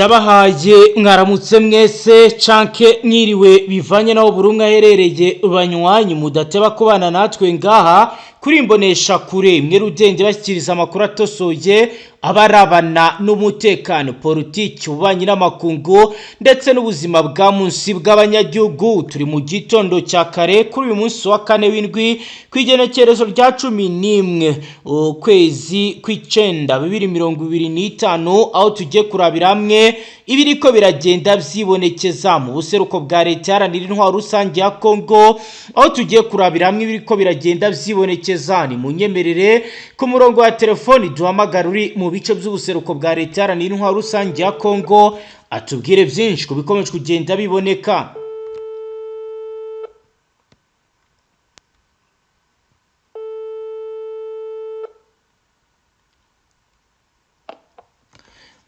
Ndabahaye mwaramutse mwese canke mwiriwe, bivanye naho buri umwe aherereye. Banywanyi mudateba kubana natwe ngaha kuri Imbonesha Kure, mwe rudende bashyikiriza amakuru atosoye abarabana n'umutekano, politiki, ububanyi n'amakungu ndetse n'ubuzima bwa munsi bw'abanyagihugu. Turi mu gitondo cya kare kuri uyu munsi wa kane w'indwi, ku igenekerezo rya 11 ukwezi kw'icenda 2025, aho tugiye kurabira hamwe ibiriko biragenda vyibonekeza mu buseruko bwa Leta Iharanira Intwaro Rusange ya Kongo, aho tugiye kurabira hamwe ibiriko biragenda vyibonekeza. Ni munyemerere ku murongo wa telefoni duhamagara uri mu bice by'ubuseruko bwa Leta Iharanira Intwaro Rusange ya Kongo, atubwire byinshi ku bikomeje kugenda biboneka.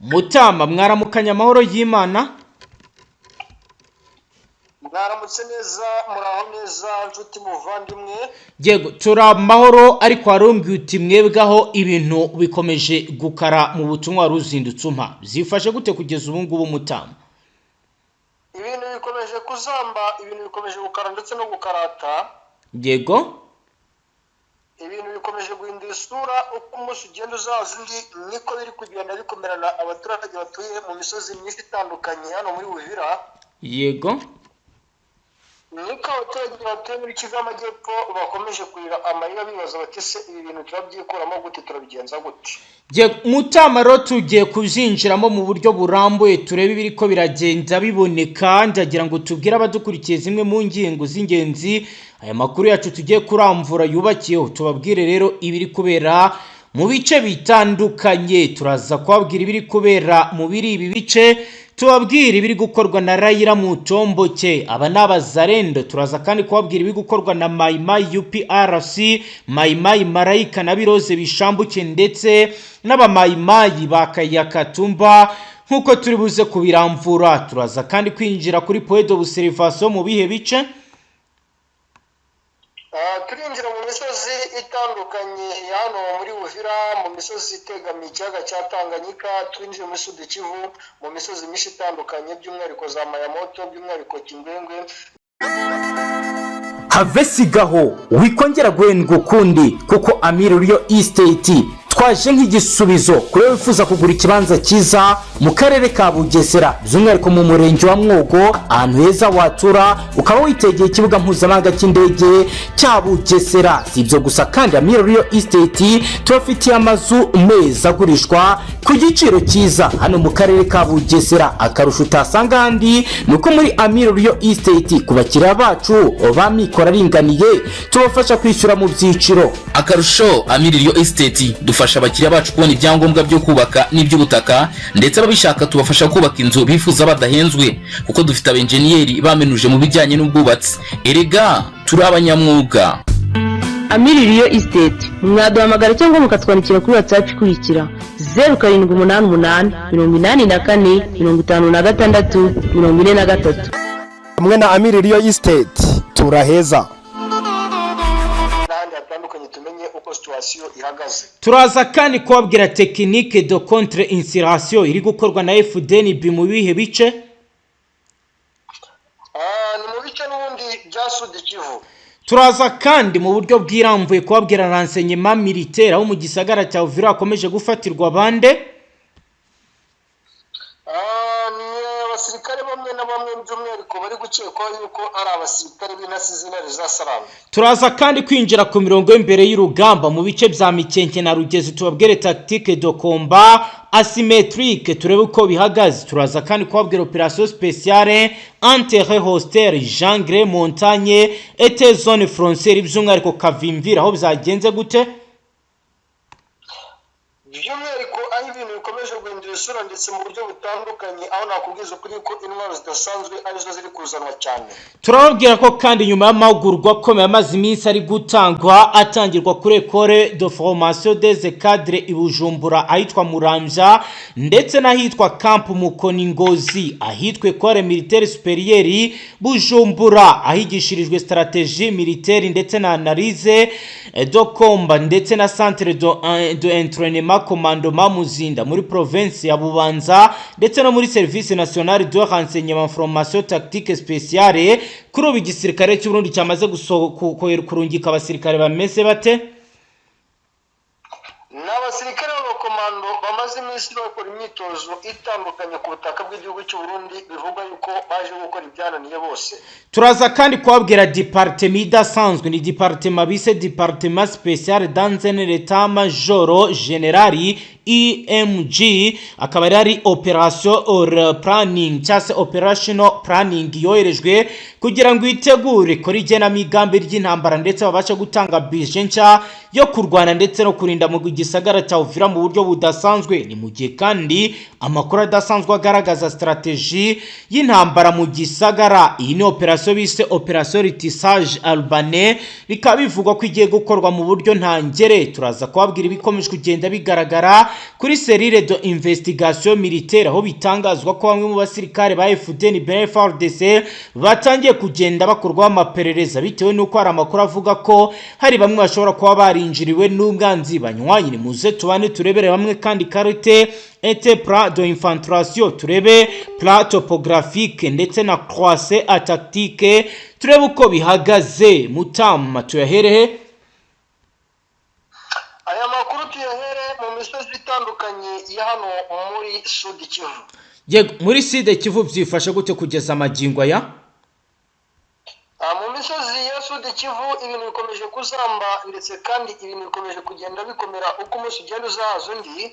Mutama, mwaramukanya amahoro y'Imana. Mwaramutse neza, muraho neza nshuti muvandimwe. Yego, turi amahoro, ariko warumbwiye uti mwebwe aho ibintu bikomeje gukara. Mu butumwa wari uzindutse umpa, byifashe gute kugeza ubu ngubu, Mutama? Ibintu bikomeje kuzamba, ibintu bikomeje gukara ndetse no gukarata. Ibintu bikomeje guhindura isura uko umunsi ugenda uzaza undi, niko biri kugenda bikomerana abaturage batuye mu misozi myinshi itandukanye hano muri Uvira. Niko abaturage batuye muri Kivu y'Amajyepfo bakomeje kurira amarira, bibaza bati: "Se ibi bintu turabyikuramo gute? Turabigenza gute?" Mutama, rero tugiye kubyinjiramo mu buryo burambuye, turebe ibiriko biragenda biboneka. Ndagira ngo tubwire abadukurikiye zimwe mu ngingo z'ingenzi aya makuru yacu tugiye kuramvura yubakiyeho. Tubabwire rero ibiri kubera mu bice bitandukanye. Turaza kubabwira ibiri kubera mu biri ibi bice, tubabwire ibiri gukorwa na Raila Mutomboke, aba ni Abazarendo. Turaza kandi kubabwira ibiri gukorwa na Mayimayi UPRC, Mayimayi Marayika na Biroze Bishambuke, ndetse n'Abamayimayi ba Kayakatumba, nk'uko turi buze kubiramvura. Turaza kandi kwinjira kuri point d'observation mu bihe bice. Turinjira mu misozi itandukanye ya hano muri Uvira, mu misozi itegamiye ikiyaga cya Tanganyika. Twinjiye muri Sud Kivu mu misozi myinshi itandukanye, by'umwihariko za Mayamoto, by'umwihariko Kingwengwe. Have sigaho, wikongera guhendwa ukundi, kuko Amiri Real Estate twaje nk'igisubizo kuri wowe wifuza kugura ikibanza cyiza mu karere ka Bugesera, by'umwihariko mu murenge wa Mwogo, ahantu heza watura ukaba witegeye ikibuga mpuzamahanga cy'indege cya Bugesera. Si ibyo gusa kandi, Amiri Real Estate tubafitiye amazu meza agurishwa ku giciro cyiza hano mu karere ka Bugesera. Akarusho utasanga ahandi ni uko muri Amiri Real Estate, ku bakiriya bacu ba mikoro aringaniye, tubafasha kwishyura mu byiciro. Akarusho, Amiri Real Estate dufasha abakiriya bacu kubona ibyangombwa byo kubaka n'iby'ubutaka, ndetse ababishaka tubafasha kubaka inzu bifuza badahenzwe, kuko dufite abenjeniyeri bamenuje mu bijyanye n'ubwubatsi. Erega turi abanyamwuga. Amiri Real Estate, mwaduhamagara cyangwa mukatwandikira kuri WhatsApp ikurikira: 0788 84 56 43. Hamwe na Amiri Real Estate turaheza. N'ahandi hatandukanye, tumenye uko situation ihagaze. Turaza kandi kubabwira technique de contre insurrection iri gukorwa na FDNB mu bihe bice. Ni mu bice n'ubundi bya Sud Kivu. Turaza kandi mu buryo bwirambuye kubabwira renseignement militaire, aho mu gisagara cya Uvira hakomeje gufatirwa bande. Ni abasirikare bamwe na bamwe, by'umwihariko bari gukekwaho yuko ari abasirikare b'intasi z'intare za Saranga. Turaza kandi kwinjira ku mirongo y'imbere y'urugamba mu bice bya Mikenke na Rugezi, tubabwire tactique de combat asymétrique, turebe uko bihagaze. Turaza kandi kubabwira opération spéciale entre hostel jungle, montagne et zone frontière, by'umwihariko Kavimvira, aho byagenze gute. By'umwihariko aho ibintu bikomeje guhindura isura ndetse mu buryo butandukanye, aho nakubwiza ukuri ko intwaro zidasanzwe arizo ziri kuzanwa cyane. Turababwira ko kandi nyuma y'amahugurwa akomeye amaze iminsi ari gutangwa, atangirwa kuri École de Formation des Cadres i Bujumbura, ahitwa Muramvya ndetse n'ahitwa Camp Mukoni Ngozi, ahitwa École Militaire Supérieure Bujumbura, ahigishirijwe stratégie militaire ndetse na analyse de combat, ndetse na centre de entraînement commandement Muzinda muri province. province ya Bubanza ndetse no muri Service Nationale de Renseignement Formation Tactique Spéciale. Kuri ubu igisirikare cy'u Burundi cyamaze kurungika abasirikare bameze bate? Ni abasirikare b'abakomando bamaze iminsi bakora imyitozo itandukanye ku butaka bw'igihugu cy'u Burundi, bivugwa yuko baje gukora ibyananiye bose. Turaza kandi kubabwira département idasanzwe, ni département bise Département Spécial dans l'état major général EMG, akaba ari operation or planning cyangwa se operational planning yoherejwe kugira ngo itegure kuri igenamigambi ry'intambara, ndetse babashe gutanga budget nshya yo kurwana ndetse no kurinda mu gisagara cya Uvira mu buryo budasanzwe. Ni mu gihe kandi amakuru adasanzwe agaragaza stratégie y'intambara mu gisagara. Iyi ni operation bise Opération Ratissage Urbain, bikaba bivugwa ko igiye gukorwa mu buryo ntangere. Turaza kubabwira ibikomeje kugenda bigaragara kuri cellule de investigation militaire, aho bitangazwa ko bamwe mu basirikare ba FDNB FARDC batangiye kugenda bakorwaho amaperereza, bitewe n'uko hari amakuru avuga ko hari bamwe bashobora kuba barinjiriwe n'umwanzi. Banywanyi, ni muze tubane, turebere bamwe kandi carte et plan d'infiltration, turebe plan topographique ndetse na croisée tactique, turebe uko bihagaze. Mutama, tuyaherehe? Aya makuru tuyahere mu misozi itandukanye ya hano muri Sud Kivu. Yego, muri Sud Kivu byifashe gute kugeza amagingo aya? Mu misozi ya Sud Kivu ibintu bikomeje kuzamba, ndetse kandi ibintu bikomeje kugenda bikomera uko umunsi ugenda uzahaza undi.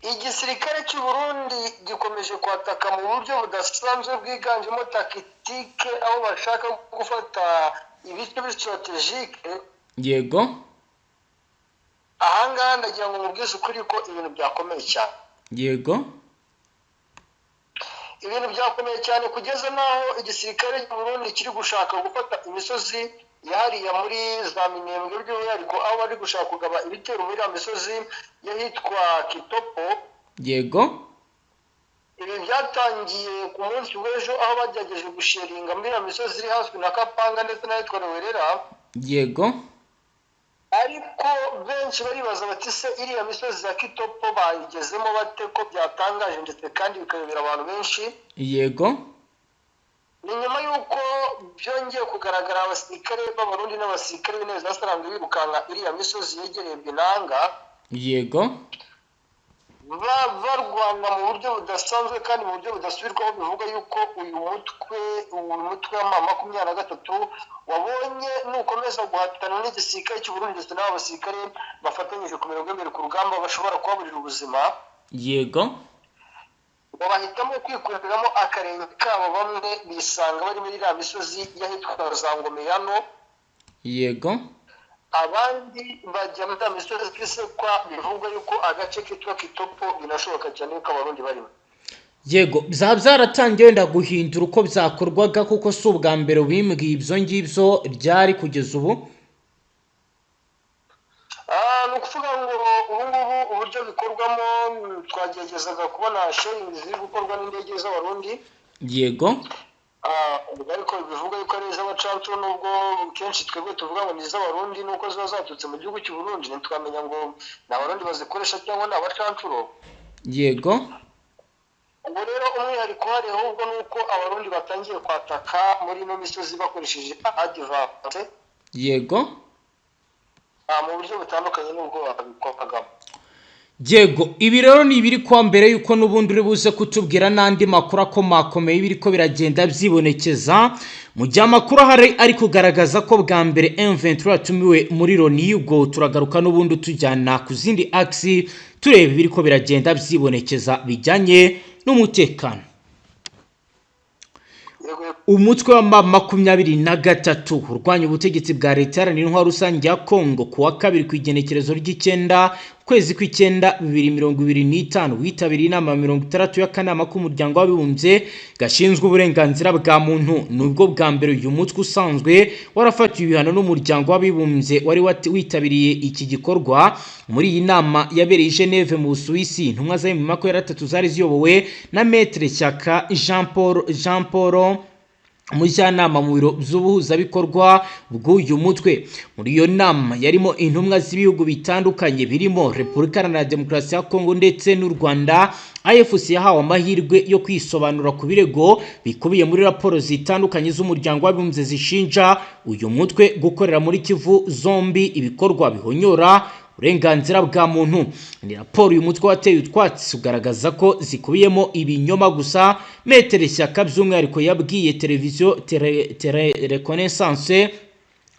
Igisirikare cy'u Burundi gikomeje kwataka mu buryo budasanzwe bwiganjemo tactique, aho bashaka gufata ibice stratégique. Ahangaha ndagira ngo mubwize ukuri ko ibintu byakomeye cyane. Ibintu byakomeye cyane kugeza n'aho igisirikare cy'u Burundi kiri gushaka gufata imisozi yahariye muri za Minembwe, by'umwihariko aho bari gushaka kugaba ibitero muri iriya misozi y'ahitwa Kitopo. Ibi byatangiye ku munsi w'ejo, aho bagerageje gusheringa muri iriya misozi iri hafi na Kapanga ndetse n'ahitwa Ruwerera. Ariko benshi baribaza bati: "Se iriya misozi ya Kitopo bayigezemo bate, ko byatangaje ndetse kandi bikayobera abantu benshi?" Ni nyuma y'uko byongeye kugaragara abasirikare b'Abarundi n'abasirikare b'Intare zasaranzwe birukanka iriya misozi yegereye Binanga, barwana mu buryo budasanzwe kandi mu buryo budasubirwaho. Bivuga yuko uyu mutwe wa M23 wabonye nukomeza guhatana n'igisirikare cy'u Burundi ndetse n'aba basirikare bafatanyije ku mirongo y'imbere ku rugamba, bashobora kuhaburira ubuzima. Ngo bahitamo kwikuriramo akarenge kabo, bamwe bisanga bari muri iriya misozi y'ahitwa za Ngomeyano, abandi bajya muri iriya misozi twisekwa. Bivugwa yuko agace kitwa Kitopo binashoboka cyane yuko Abarundi barimo. Yego, byaba byaratangiye wenda guhindura uko byakorwaga, kuko si ubwa mbere bimbwiye ibyo ngibyo ryari kugeza ubu. Ni ukuvuga ngo ubu ngubu uburyo bikorwamo, twageragezaga kubona shelling ziri gukorwa n'indege z'Abarundi. Ariko bivuga yuko ari iz'abacancuro, nubwo kenshi twebwe tuvuga ngo ni iz'Abarundi nuko ziba zaturutse mu gihugu cy'u Burundi, ntitwamenya ngo ni Abarundi bazikoresha cyangwa ni abacancuro. Ubu rero umwihariko uhari ahubwo ni uko Abarundi batangiye kwataka muri ino misozi bakoresheje advance, mu buryo butandukanye n'ubwo babikoragamo. Yego, ibi rero ni ibiri kuba mbere yuko n'ubundi uri buze kutubwira n'andi makuru akomakomeye ibiri ko biragenda byibonekeza, mu gihe amakuru ahari ari kugaragaza ko bwa mbere M23 yatumiwe muri Loni. Ubwo turagaruka n'ubundi tujyana ku zindi axes, tureba ibiri ko biragenda byibonekeza bijyanye n'umutekano. Yego. Umutwe wa M23 urwanya ubutegetsi bwa Leta Iharanira Intwaro Rusange ya Kongo, ku wa kabiri ku igenekerezo ry'9 ukwezi kw'icyenda 2025, witabiriye inama ya 60 y'akanama k'Umuryango w'Abibumbye gashinzwe uburenganzira bwa muntu. Nubwo bwa mbere uyu mutwe usanzwe warafatiwe ibihano n'Umuryango w'Abibumbye wari witabiriye iki gikorwa. Muri iyi nama yabereye i Geneve mu Busuwisi, intumwa za M23 zari ziyobowe na Maître Shyaka Jean Paul. Umujyanama mu biro by'ubuhuzabikorwa bw'uyu mutwe. Muri iyo nama yarimo intumwa z'ibihugu bitandukanye birimo Repubulika Iharanira Demokarasi ya Kongo ndetse n'u Rwanda, AFC yahawe amahirwe yo kwisobanura ku birego bikubiye muri raporo zitandukanye z'Umuryango w'Abibumbye zishinja uyu mutwe gukorera muri Kivu zombi ibikorwa bihonyora uburenganzira bwa muntu. Ni raporo uyu mutwe wateye utwatsi, ugaragaza ko zikubiyemo ibinyoma gusa. Maître Shyaka by'umwihariko yabwiye televiziyo Tele Reconnaissance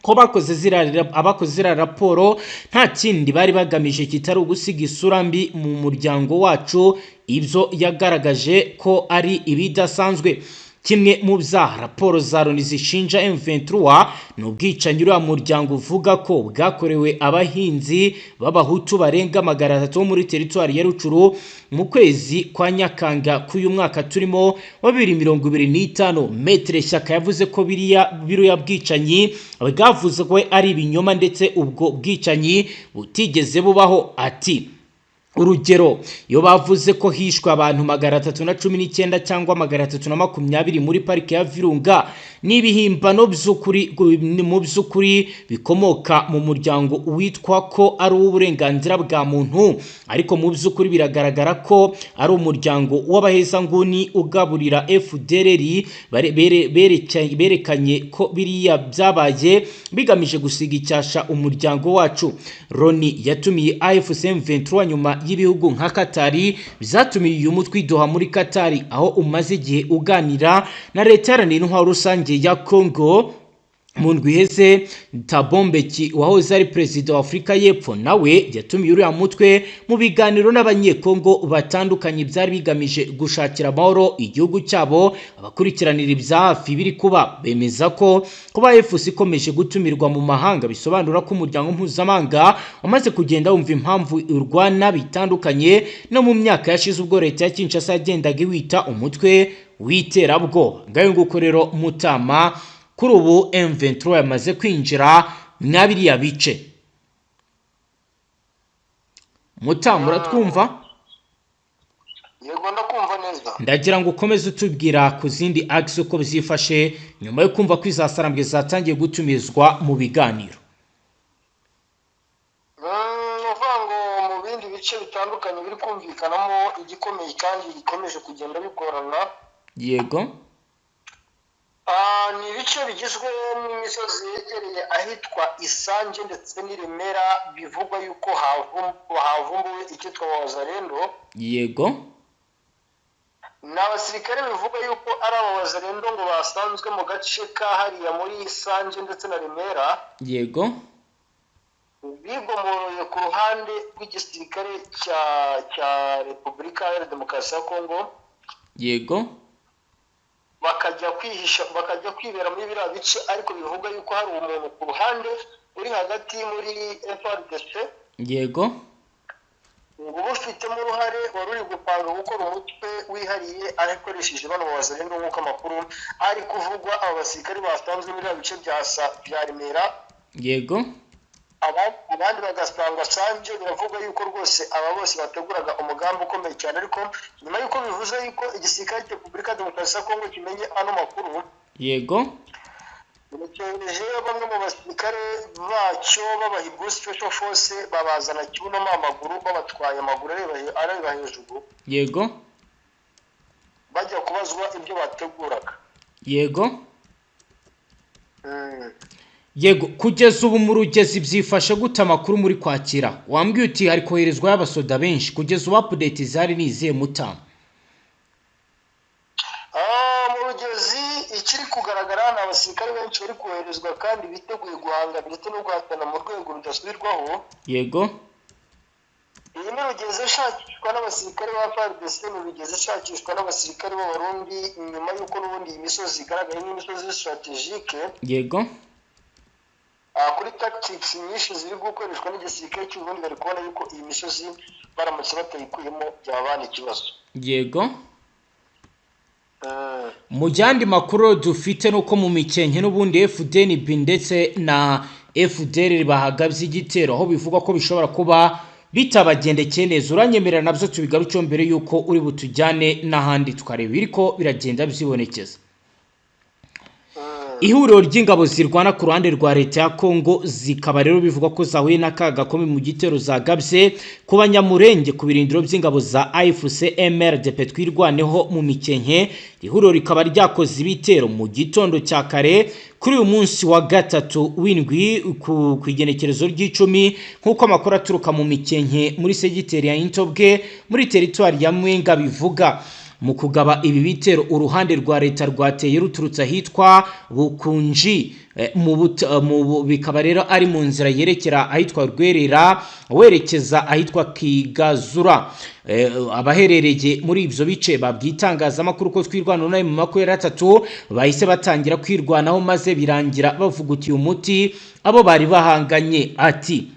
ko bakoze ziriya abakoze ziriya raporo nta kindi bari bagamije kitari ugusiga isura mbi mu muryango wacu, ibyo yagaragaje ko ari ibidasanzwe. Kimwe mu byaha raporo za Loni zishinja M23 ni ubwicanyi uriya muryango uvuga ko bwakorewe abahinzi b'Abahutu barenga 300 bo muri teritwari ya Rutshuru mu kwezi kwa Nyakanga k'uyu mwaka turimo wa 2025. Maître Shyaka yavuze ko biriya bwicanyi bwavuze ko ari ibinyoma ndetse ubwo bwicanyi butigeze bubaho. Ati: "Urugero, iyo bavuze ko hishwe abantu 319 cyangwa 320 muri Parike ya Virunga, ni ibihimbano by'ukuri, mu by'ukuri bikomoka mu muryango witwa ko ari uw'uburenganzira bwa muntu, ariko mu by'ukuri biragaragara ko ari umuryango w'abahezanguni ugaburira FDLR. Berekanye ko biriya byabaye bigamije gusiga icyasha umuryango wacu." Loni yatumiye AFC M23 nyuma y'ibihugu nka Katari byatumiye uyu mutwe i Doha muri Katari, aho umaze igihe uganira na Leta Iharanira Intwaro Rusange ya Congo. Mu ndwi iheze, Thabo Mbeki wahoze ari perezida wa Afurika y'Epfo nawe yatumiye uriya mutwe mu biganiro n'Abanyekongo batandukanye byari bigamije gushakira amahoro igihugu cyabo. Abakurikiranira ibya hafi biri kuba bemeza ko kuba AFC ikomeje gutumirwa mu mahanga bisobanura ko umuryango mpuzamahanga wamaze kugenda wumva impamvu urwana, bitandukanye no mu myaka yashize ubwo leta ya Kinshasa yagendaga iwita umutwe w'iterabwoba. Ngayo nguko rero, Mutama, kuri ubu M23 yamaze kwinjira mwa biriya bice. Mutama, uratwumva? Yego, ndakumva neza. Ndagira ngo ukomeze utubwira ku zindi axes uko byifashe nyuma yo kumva ko iza Sarambwe zatangiye gutumizwa mu biganiro. Ni ukuvuga ngo mu bindi bice bitandukanye biri kumvikanamo igikomeye kandi bikomeje kugenda bigorana, ni ibice bigizwe n'imisozi yegereye ahitwa Isange ndetse n'i Remera, bivugwa yuko havumbuwe icyitwa Wazalendo. Ni abasirikare bivugwa yuko ari aba Wazalendo ngo basanzwe mu gace ka hariya muri Isange ndetse na Remera, bigomoroye ku ruhande rw'igisirikare cya Repubulika Iharanira Demokarasi ya Kongo, bakajya kwihisha, bakajya kwibera muri biriya bice, ariko bivuga yuko hari umuntu ku ruhande uri hagati muri FARDC ngo uba ufitemo uruhare, wari uri gupanga gukora umutwe wihariye akoresheje bano Wazalendo, nk'uko amakuru ari kuvugwa. Aba basirikare basanzwe muri biriya bice bya Remera, abandi bagasangwa Sanje. Biravugwa yuko rwose aba bose bateguraga umugambi ukomeye cyane, ariko nyuma y'uko bivuze yuko igisirikare cya Repubulika ya Demokarasi ya Kongo kimenye ano makuru, cyohereje bamwe mu basirikare bacyo b'Abahibu Special Force, babazana kibuno amaguru, babatwaye amaguru areba hejuru, bajya kubazwa ibyo bateguraga. Yego, kugeza ubu mu Rugezi byifashe gute? Amakuru muri kwakira, wambwiye uti hari koherezwayo abasoda benshi. Kugeza ubu update zari ni izihe, Mutama? Ah, mu Rugezi ikiri kugaragara ni abasirikare benshi bari koherezwa kandi biteguye guhangana ndetse no guhatana mu rwego rudasubirwaho. Iyi ni Rugezi ishakishwa n'abasirikare ba FARDC, ni Rugezi ishakishwa n'abasirikare b'Abarundi, nyuma y'uko n'ubundi iyi misozi igaragaye nk'imisozi stratégique kuri tactics nyinshi ziri gukoreshwa n'igisirikare cy'u Burundi. Bari kubona yuko iyi misozi baramutse batayikuyemo byabana ikibazo. Mu yandi makuru dufite ni uko mu Mikenke n'ubundi FDNB ndetse na FDL bahagabye igitero, aho bivugwa ko bishobora kuba bitabagendekeye neza. Uranyemerera nabyo tubigarukeho mbere y'uko uri butujyane n'ahandi, tukareba ibiriko biragenda byibonekeza. Ihuriro ry'ingabo zirwana ku ruhande rwa leta ya Kongo zikaba rero bivugwa ko zahuye n'akaga gakomeye mu gitero zagabye ku Banyamurenge ku birindiro by'ingabo za AFC MRDP Twirwaneho mu Mikenke. Ihuriro rikaba ryakoze ibitero mu gitondo cya kare kuri uyu munsi wa gatatu w'indwi ku igenekerezo ry'icumi, nk'uko amakuru aturuka mu Mikenke muri segiteri ya Intobwe muri teritwari ya Mwenga bivuga. Mu kugaba ibi bitero, uruhande rwa leta rwateye ruturutse ahitwa Bukunji, bikaba rero ari mu nzira yerekera ahitwa Rwerera werekeza ahitwa Kigazura. Abaherereye muri ibyo bice babwiye itangazamakuru ko Twirwanaho nayo mu 23 bahise batangira kwirwanaho, maze birangira bavugutiye umuti abo bari bahanganye. Ati: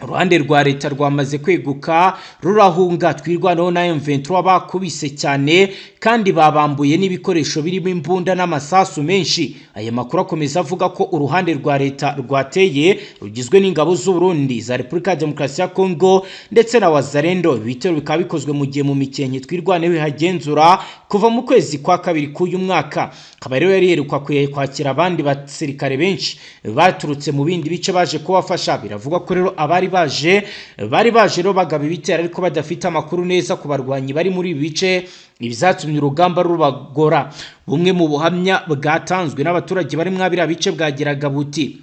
"Uruhande rwa leta rwamaze kweguka rurahunga. Twirwanaho na M23 bakubise cyane kandi babambuye n'ibikoresho birimo imbunda n'amasasu menshi." Aya makuru akomeza avuga ko uruhande rwa leta rwateye rugizwe n'ingabo z'u Burundi, za Repubulika ya Demokarasi ya Kongo ndetse na Wazalendo. Ibitero bikaba bikozwe mu gihe mu Mikenke Twirwaneho ihagenzura kuva mu kwezi kwa kabiri k'uyu mwaka. Akaba rero yari iheruka kwakira abandi basirikare benshi baturutse mu bindi bice baje kubafasha. Biravugwa ko rero abari baje bari baje rero bagaba ibitero ariko badafite amakuru neza ku barwanyi bari muri ibi bice, ibyatumye urugamba rubagora. Bumwe mu buhamya bwatanzwe n'abaturage bari muri biriya bice bwagiraga buti: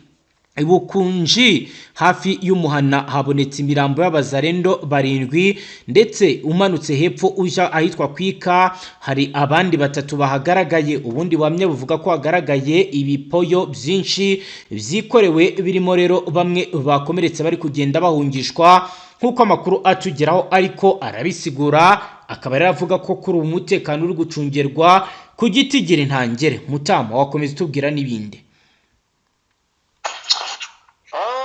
"Bukunji hafi y'umuhana habonetse imirambo y'abazarendo barindwi, ndetse umanutse hepfo ujya ahitwa Kwika hari abandi batatu bahagaragaye." Ubundi buhamya buvuga ko hagaragaye ibipoyo byinshi byikorewe, birimo rero bamwe bakomeretse bari kugenda bahungishwa, nk'uko amakuru atugeraho ariko arabisigura. Akaba rero avuga ko kuri ubu umutekano uri gucungerwa ku giti gira intangere. Mutama, wakomeza utubwira n'ibindi.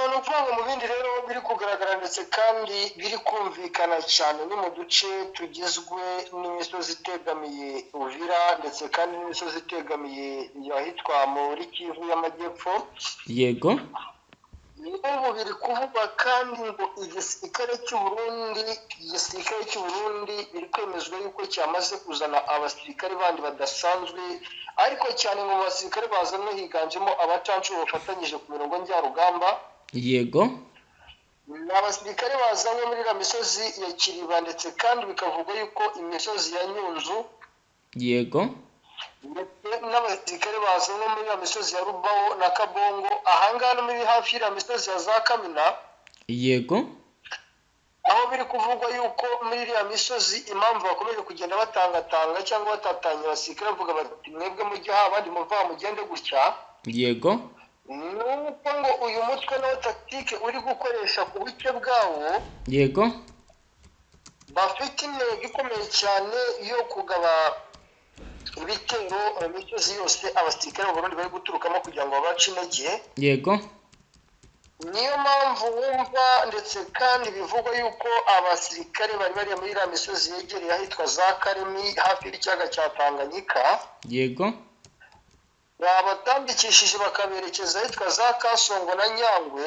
Ni ukuvuga ngo mu bindi rero biri kugaragara ndetse kandi biri kumvikana cyane ni mu duce tugizwe n'imisozi itegamiye Uvira ndetse kandi n'imisozi itegamiye ahitwa muri Kivu y'Amajyepfo. N'ubu biri kuvugwa kandi ngo igisirikare cy'u Burundi biri kwemezwa yuko cyamaze kuzana abasirikare bandi badasanzwe, ariko cyane ngo mu basirikare bazanwe higanjemo abacancuro bafatanyije ku mirongo njyarugamba. Ni abasirikare bazanywe muri iriya misozi ya Kiriba, ndetse kandi bikavugwa yuko imisozi ya Nyunzu, ndetse n'abasirikare bazanywe muri iriya misozi ya Rubaho na Kabongo, ahangaha no muri hafi y'iriya misozi ya za Kamina, aho biri kuvugwa yuko muri iriya misozi impamvu bakomeje kugenda batangatanga cyangwa batatanya abasirikare, bavuga bati: "Mwebwe mujye aha, abandi muva aha, mugende gutya," nuko ngo uyu mutwe nawo tactique uri gukoresha ku buke bwawo, bafite intego ikomeye cyane yo kugaba ibitero mu misozi yose abasirikare b'u Burundi bari guturukamo kugira ngo babace intege. Niyo mpamvu wumva ndetse kandi bivugwa yuko abasirikare bari bari muri iriya misozi yegereye ahitwa za Karemi hafi y'ikiyaga cya Tanganyika, babatambikishije bakaberekeza ahitwa za Kasongo na Nyangwe.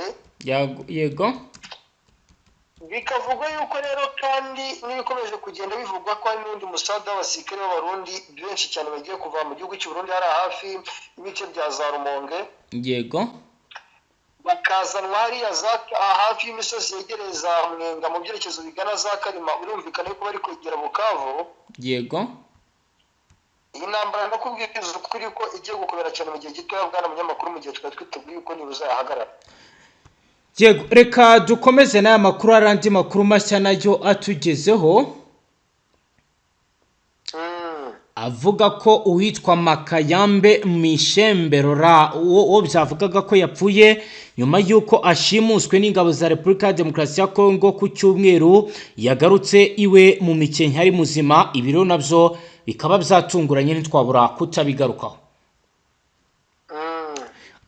Bikavugwa yuko rero kandi n'ibikomeje kugenda bivugwa ko hari n'undi musada w'abasirikare b'Abarundi benshi cyane bagiye kuva mu gihugu cy'u Burundi, hari hafi y'ibice bya za Rumonge, bakazanwa hariya za hafi y'imisozi yegereye za Mwenga mu byerekezo bigana za Karima. Birumvikana yuko bari kwegera Bukavu. Iyi ntambara, ndakubwiriza ukuri ko igiye gukomera cyane mu gihe gitoya, bwana munyamakuru, mu gihe twari twiteguye yuko nibuza yahagarara. Yego, reka dukomeze n'aya makuru. Hari andi makuru mashya nayo atugezeho avuga ko uwitwa Makayambe Mishemberora, uwo byavugaga ko yapfuye nyuma y'uko ashimuswe n'ingabo za Repubulika ya Demokarasi ya Kongo ku cyumweru, yagarutse iwe mu Mikenke ari muzima. Ibi rero nabyo bikaba byatunguranye, ntitwabura kutabigarukaho.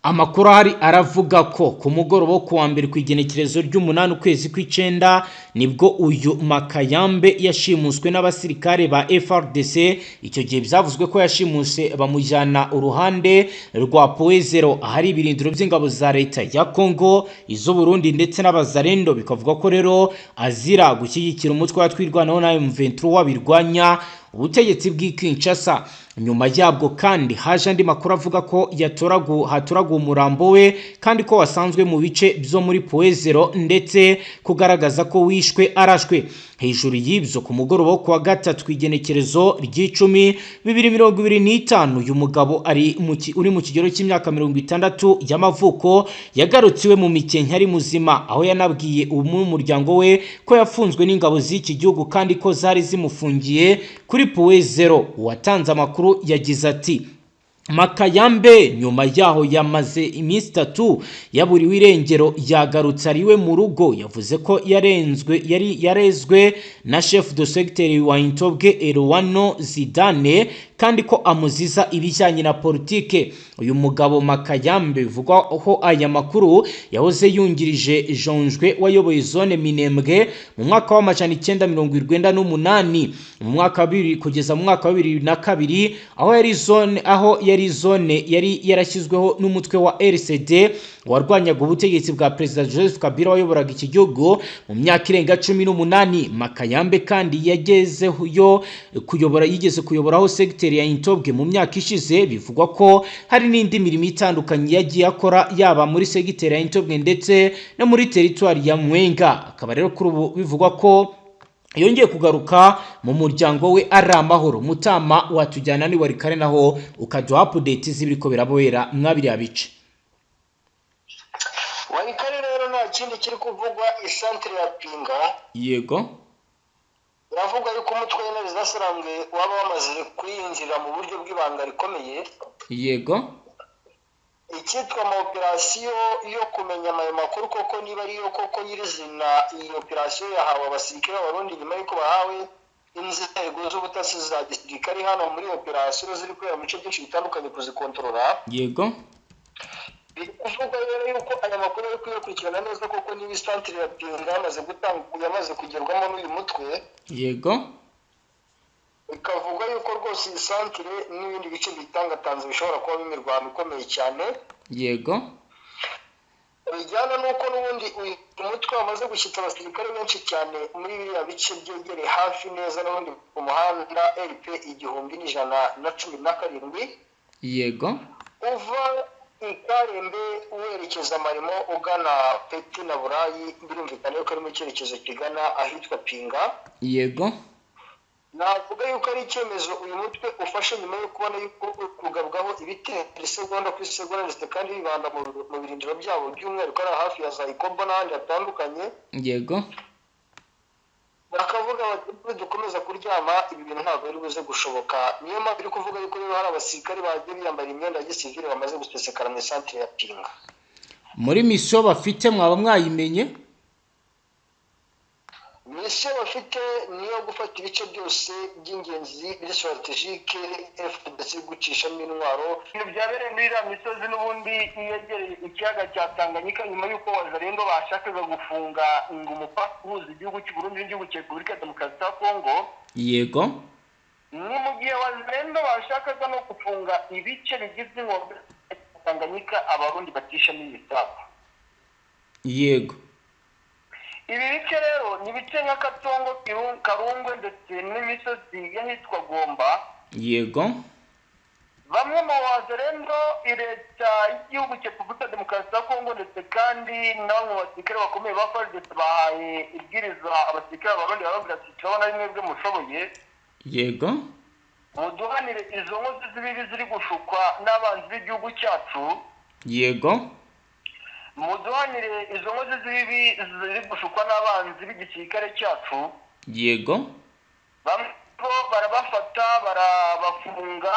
Amakuru ahari aravuga ko ku mugoroba wo kuwa mbere, ku igenekerezo ry'umunani ukwezi kw'icyenda, nibwo uyu Makayambe yashimuswe n'abasirikare ba FARDC. Icyo gihe byavuzwe ko yashimuse bamujyana uruhande rwa Poezero, ahari ibirindiro by'ingabo za leta ya Congo, iz'Uburundi ndetse n'Abazarendo. Bikavuga ko rero azira gushyigikira umutwe wa Twirwanaho na M23 birwanya ubutegetsi bw'i Kinshasa. Nyuma yabwo kandi haje andi makuru avuga ko hatoraguwe umurambo we, kandi ko wasanzwe mu bice byo muri Poezero, ndetse kugaragaza ko wishwe arashwe. Hejuru y'ibyo, ku mugoroba wo kuwa gatatu, ku igenekerezo ry'10 2025, uyu mugabo uri mu kigero cy'imyaka 60 y'amavuko yagarutse iwe mu Mikenke ari muzima, aho yanabwiye umuryango we ko yafunzwe n'ingabo z'iki gihugu kandi ko zari zimufungiye kuri Poezero. Uwatanze amakuru yagize ati: "Makayambe nyuma yaho yamaze iminsi 3 yaburiwe irengero, yagarutse ari iwe mu rugo. Yavuze ko yarenzwe, yari yarezwe na chef de secteur wa Intobwe, Erwano Zidane, kandi ko amuziza ibijyanye na politike." Uyu mugabo Makayambe bivugwaho aya makuru yahoze yungirije Jonjwe wayoboye zone Minembwe mu mwaka wa 998, mu mwaka wa 2000 kugeza mu mwaka wa 2002, aho yari zone yari yarashyizweho n'umutwe wa RCD warwanyaga ubutegetsi bwa Perezida Joseph Kabila wayoboraga iki gihugu mu myaka irenga 18. Makayambe kandi yagezeyo kuyobora, yigeze kuyoboraho segiteri ya Intobwe mu myaka ishize. Bivugwa ko hari n'indi mirimo itandukanye yagiye akora, yaba muri segiteri ya Intobwe ndetse no muri teritwari ya Mwenga. Akaba rero kuri ubu bivugwa ko yongeye kugaruka mu muryango we ari amahoro. Mutama, watujyana ni Walikale naho ukaduha update z'ibiriko birabera mwabiriya bice. Walikale rero nta kindi kiri kuvugwa, isantere ya Pinga. Biravuga yuko umutwe w'Intare zasarambwe waba wamaze kuyinjira mu buryo bw'ibanga rikomeye. Icyitwa ama operasiyo yo kumenya ayo makuru koko niba ariyo koko nyirizina, iyi operasiyo yahawe abasirikare b'Abarundi nyuma y'uko bahawe inzego z'ubutasi za gisirikare hano muri operasiyo ziri kubera mu bice byinshi bitandukanye kuzikontorora. Biri kuvugwa rero yuko aya makuru ari kuyakurikirana neza koko niba isantire ya Pinga yamaze gutanga, yamaze kugerwamo n'uyu mutwe. Bikavuga yuko rwose iyi santire n'ibindi bice bitangatanze bishobora kubamo imirwano ikomeye cyane, bijyana n'uko n'ubundi uyu mutwe wamaze gushyitsa abasirikare benshi cyane muri biriya bice byegereye hafi neza n'ubundi ku muhanda RP 1117, uva i Karembe werekeza Marimo, ugana Peti na Burayi. Birumvikana yuko ari mu cyerekezo kigana ahitwa Pinga. Navuga yuko ari icyemezo uyu mutwe ufashe nyuma yo kubona yuko uri kugabwaho ibitero isegonda ku isegonda, ndetse kandi bibanda mu birindiro byabo, by'umwihariko ari hafi ya za Ikobo n'ahandi hatandukanye. Bakavuga bati: "Dukomeza kuryama, ibi bintu ntabwo biri buze gushoboka." Niyo mpamvu iri kuvuga yuko rero hari abasirikare bagiye biyambara imyenda ya gisivile bamaze gusesekara mu isantire ya Pinga. Muri misiyo bafite mwaba mwayimenye? Misiyo bafite niyo gufata ibice byose by'ingenzi biri stratégique FARDC gucishamo intwaro. Ibintu byabereye muri iriya misozi n'ubundi yegereye ikiyaga cya Tanganyika, nyuma y'uko Wazalendo bashakaga gufunga ngo umupaka uhuza igihugu cy'u Burundi n'igihugu cya Repubulika ya Demokarasi ya Kongo, ni mu gihe Wazalendo bashakaga no gufunga ibice bigize inkombe ya Tanganyika Abarundi batishamo imisago. Ibi bice rero ni ibice nka Katongo, Karungwe ndetse n'imisozi y'ahitwa Gomba. Bamwe mu Wazalendo, leta y'igihugu cya Repubulika ya Demokarasi ya Kongo ndetse kandi na bamwe mu basirikare bakomeye ba FARDC bahaye ibwiriza abasirikare b'Abarundi, barababwira ati: "Turabona ari mwebwe mushoboye, muduhanire izo nkozi z'ibibi ziri gushukwa n'abanzi b'igihugu cyacu, muduhanire izo nkozi z'ibibi ziri gushukwa n'abanzi b'igisirikare cyacu." Bamwe bo barabafata, barabafunga,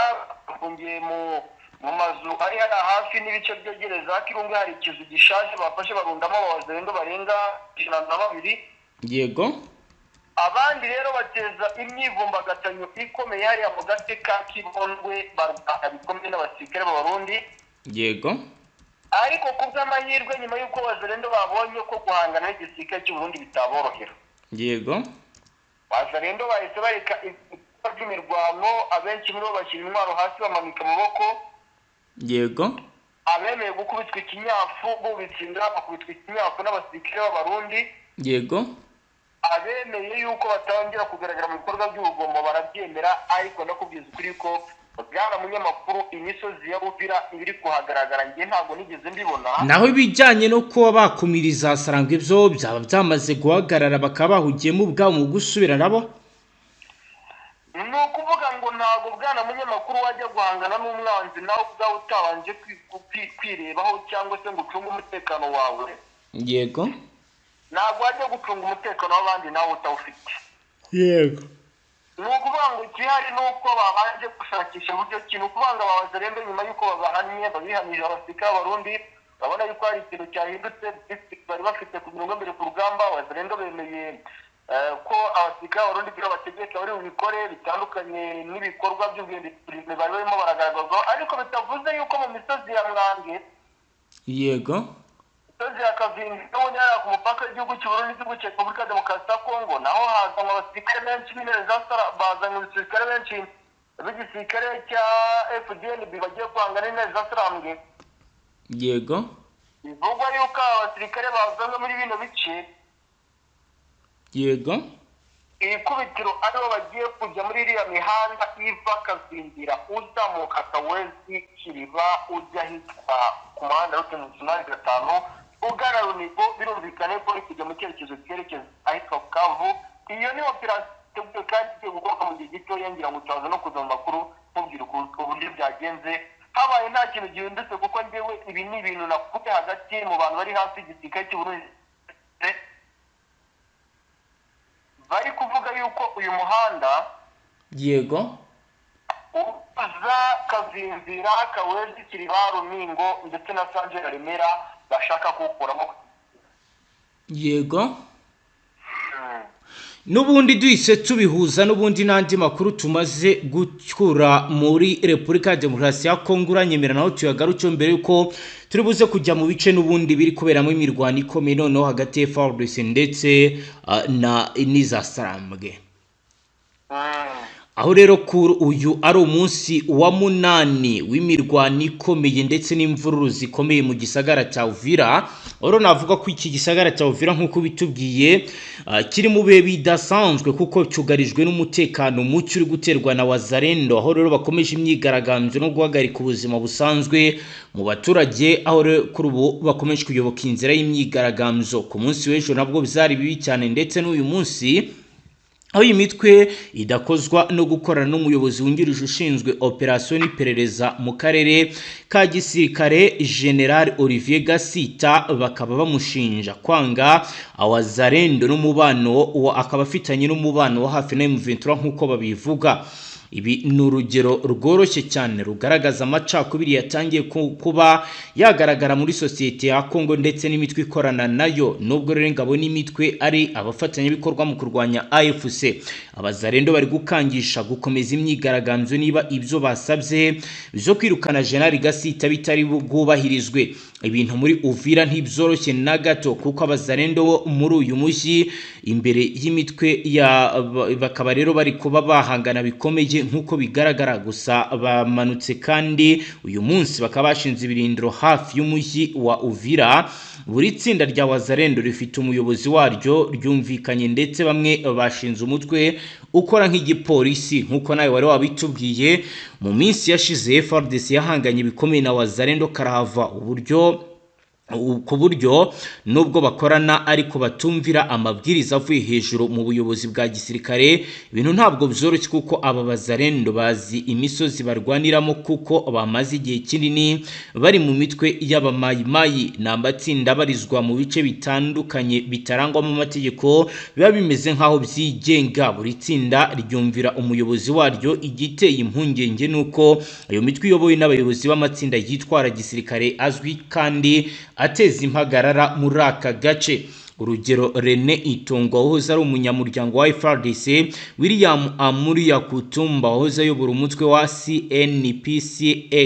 bafungiye mu mazu ari hariya hafi n'ibice byegereza Kirungu. Hari ikizu gishaje bafashe barundamo Abawazalendo barenga 102. Abandi rero bateza imyivumbagatanyo ikomeye hariya mu gace ka Kibondwe, barwana bikomeye n'abasirikare b'Abarundi. Ariko ku bw'amahirwe, nyuma y'uko Wazalendo babonye ko guhangana n'igisirikare cy'u Burundi bitaborohera, Wazalendo bahise bareka ibikorwa by'imirwano, abenshi muri bo bashyira intwaro hasi, bamanika amaboko. Abemeye gukubitwa ikinyafu bubitse inda bakubitwa ikinyafu n'abasirikare b'Abarundi. Abemeye yuko batangira kugaragara mu bikorwa by'urugomo barabyemera, ariko ndakubwiza ukuri ko Bwana munyamakuru, imisozi ya Uvira ibiri kuhagaragara, njye ntabwo nigeze mbibona. Naho ibijyanye no kuba bakumiriza Sarangwe ibyo byaba byamaze guhagarara, bakaba bahugiyemo ubwabo mu gusubira nabo. Ni ukuvuga ngo ntabwo, bwana munyamakuru, wajya guhangana n'umwanzi nawe ubwawe utabanje kwirebaho cyangwa se ngo ucunge umutekano wawe. Ntabwo wajya gucunga umutekano w'abandi nawe utawufite. Ni ukuvuga ngo igihari ni uko babanje gushakisha uburyo ki. Ni ukuvuga ngo aba Bazalendo, nyuma y'uko babahannye, babihanije abasirikare b'Abarundi, babona yuko hari ikintu cyahindutse bari bafite ku mirongo mbere ku rugamba. Abazalendo bemeye ko abasirikare b'Abarundi ibyo bategeka bari bubikore, bitandukanye n'ibikorwa by'ubwenditurime bari barimo baragaragazwaho, ariko bitavuze yuko mu misozi ya Mwange, imisozi ya Kavingi, n'ubundi hariya ku mupaka w'igihugu cy'u Burundi n'igihugu cya Repubulika ya Demokarasi ya Kongo, naho hazanwa abasirikare benshi b'intare za Sara, bazanye abasirikare benshi b'igisirikare cya FDNB bagiye guhangana n'intare za Sarambwe. Bivugwa yuko aba basirikare bazanwe muri bino bice, ikubitiro aribo bagiye kujya muri iriya mihanda iva Kazingira, uzamuka Kawezi, Kiriba, ujya ahitwa ku muhanda route nationale 5 ugana Runigo. Birumvikane ko uri kujya mu cyerekezo cyerekeza ahitwa Bukavu. Iyo ni operasiyo iteguwe kandi igiye gukorwa mu gihe gitoya. Ngira ngo utaza no kuza mu makuru nkubwira uburyo byagenze, habaye nta kintu gihindutse, kuko njyewe ibi ni ibintu nakuye hagati mu bantu bari hafi y'igisirikare cy'u Burundi, bari kuvuga yuko uyu muhanda uza Kazinzira, Kawezi, Kiriba, Rumingo ndetse na Sanjera Remera bashaka kuwukuramo. N'ubundi duhise tubihuza n'ubundi n'andi makuru tumaze gukura muri Repubulika ya Demokarasi ya Kongo, uranyemera naho tuyagaruke mbere yuko turi buze kujya mu bice n'ubundi biri kuberamo imirwano ikomeye noneho hagati ya FARDC ndetse na n'iza Sarambwe? Aho rero kuri uyu ari umunsi wa 8 w'imirwano ikomeye ndetse n'imvururu zikomeye mu gisagara cya Uvira. Rero navuga ko iki gisagara cya Uvira, nk'uko bitubwiye, kiri mu bihe bidasanzwe kuko cyugarijwe n'umutekano muke uri guterwa na Wazalendo, aho rero bakomeje imyigaragambyo no guhagarika ubuzima busanzwe mu baturage, aho rero kuri ubu bakomeje kuyoboka inzira y'imyigaragambyo. Ku munsi w'ejo nabwo byari bibi cyane, ndetse n'uyu munsi, aho iyi mitwe idakozwa no gukorana n'umuyobozi wungirije ushinzwe operasiyo n'iperereza mu karere ka gisirikare, General Olivier Gasita, bakaba bamushinja kwanga Awazalendo n'umubano akaba afitanye n'umubano wa hafi na M23 nk'uko babivuga. Ibi ni urugero rworoshye cyane rugaragaza amacakubiri yatangiye kuba yagaragara muri sosiyete ya Kongo ndetse n'imitwe ikorana nayo. Nubwo rero ingabo n'imitwe ari abafatanyabikorwa mu kurwanya AFC, Abazalendo bari gukangisha gukomeza imyigaragambyo niba ibyo basabye byo kwirukana General Gasita bitari bwubahirizwe. Ibintu muri Uvira ntibyoroshye na gato, kuko Abazalendo bo muri uyu mujyi imbere y'imitwe ya bakaba rero bari kuba bahangana bikomeye nk'uko bigaragara. Gusa bamanutse kandi uyu munsi bakaba bashinze ibirindiro hafi y'umujyi wa Uvira. Buri tsinda rya Wazalendo rifite umuyobozi waryo ryumvikanye, ndetse bamwe bashinze umutwe ukora nk'igipolisi, nk'uko nawe wari wabitubwiye. Mu minsi yashize FARDC yahanganye bikomeye na Wazalendo karahava, uburyo ku buryo nubwo bakorana ariko batumvira amabwiriza avuye hejuru mu buyobozi bwa gisirikare. Ibintu ntabwo byoroshye kuko aba Bazalendo bazi imisozi barwaniramo, kuko bamaze igihe kinini bari mu mitwe y'abamayimayi. Ni amatsinda abarizwa mu bice bitandukanye bitarangwamo amategeko, biba bimeze nk'aho byigenga. Buri tsinda ryumvira umuyobozi waryo. Igiteye impungenge ni uko iyo mitwe iyobowe n'abayobozi b'amatsinda yitwara gisirikare azwi kandi ateza impagarara muri aka gace. Urugero, Rene Itongo wahoze ari umunyamuryango wa FARDC, William Amuri Kutumba wahoze ayobora umutwe wa CNPCA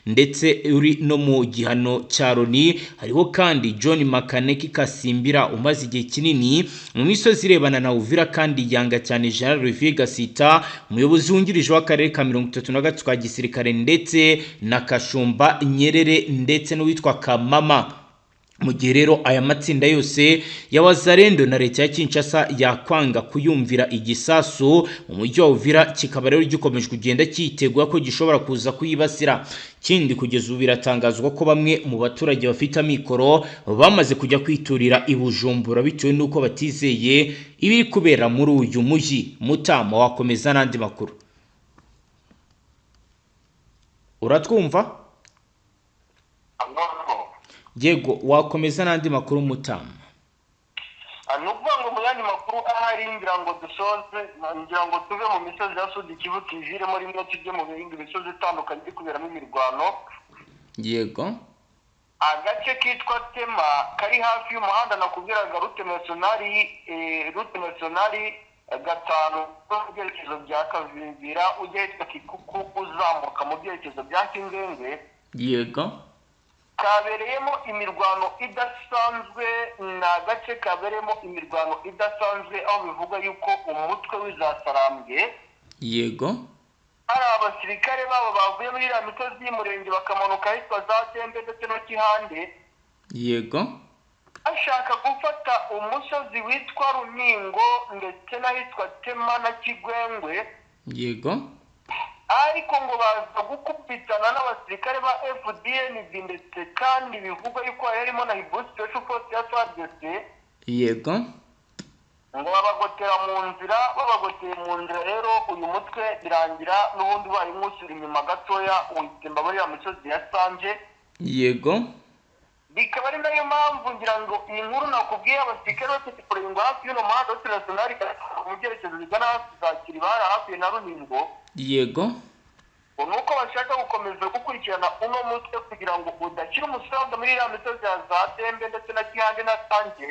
ndetse uri no mu gihano cya Loni. Hariho kandi John Makaneki Kasimbira umaze igihe kinini mu misozi irebana na Uvira kandi yanga cyane General Olivier Gasita, umuyobozi wungirije w'akarere ka 33 ka gisirikare, ndetse na Kashumba Nyerere ndetse n'uwitwa Kamama. Mu gihe rero aya matsinda yose ya Wazalendo na leta ya Kinshasa yakwanga kuyumvira igisasu mu mujyi wa Uvira, kikaba rero gikomeje kugenda cyitegura ko gishobora kuza kuyibasira. Kindi, kugeza ubu biratangazwa ko bamwe mu baturage bafite amikoro bamaze kujya kwiturira i Bujumbura bitewe n'uko batizeye ibiri kubera muri uyu mujyi. Mutama, wakomeza n'andi makuru? Uratwumva? Yego, wakomeza n'andi makuru, Mutama. Ni ukuvuga ngo mu yandi makuru ahari, ngira ngo dusoze, ngira ngo tuve mu misozi ya Sud Kivu, tuyiviremo rimwe, tujye mu bindi misozi itandukanye iri kuberamo imirwano. Agace kitwa Tema kari hafi y'umuhanda nakubwiraga, route nationale 5 mu byerekezo bya Kavimvira ujya ahitwa Kikuku, uzamuka mu byerekezo bya Kingenge, kabereyemo imirwano idasanzwe. Ni agace kabereyemo imirwano idasanzwe, aho bivugwa yuko umutwe w'izasarambwe hari abasirikare babo bavuye muri iriya misozi y'umurenge bakamanuka ahitwa za Tembe ndetse no Kihande, bashaka gufata umusozi witwa Runingo ndetse n'ahitwa Tema na Kigwengwe, ariko ngo baza gukubitana n'abasirikare ba FDNB, ndetse kandi bivugwa yuko hari harimo na Hibou Special Force ya FARDC. Ngo babagotera mu nzira. Babagoteye mu nzira rero, uyu mutwe birangira n'ubundi ubaye nk'usubira inyuma gatoya, witsemba muri ya misozi ya Sanje. Bikaba ari nayo mpamvu ngira ngo iyi nkuru nakubwiye, abasirikare bafite kurenga hafi y'uno muhanda wa nationale mu byerekezo bigana hafi za Kiribara, hafi na Runingo, ngo ni uko bashaka gukomeza gukurikirana uno mutwe kugira ngo udashyira umusaza muri iriya misozi ya za Tembe ndetse na Gihande na Sange.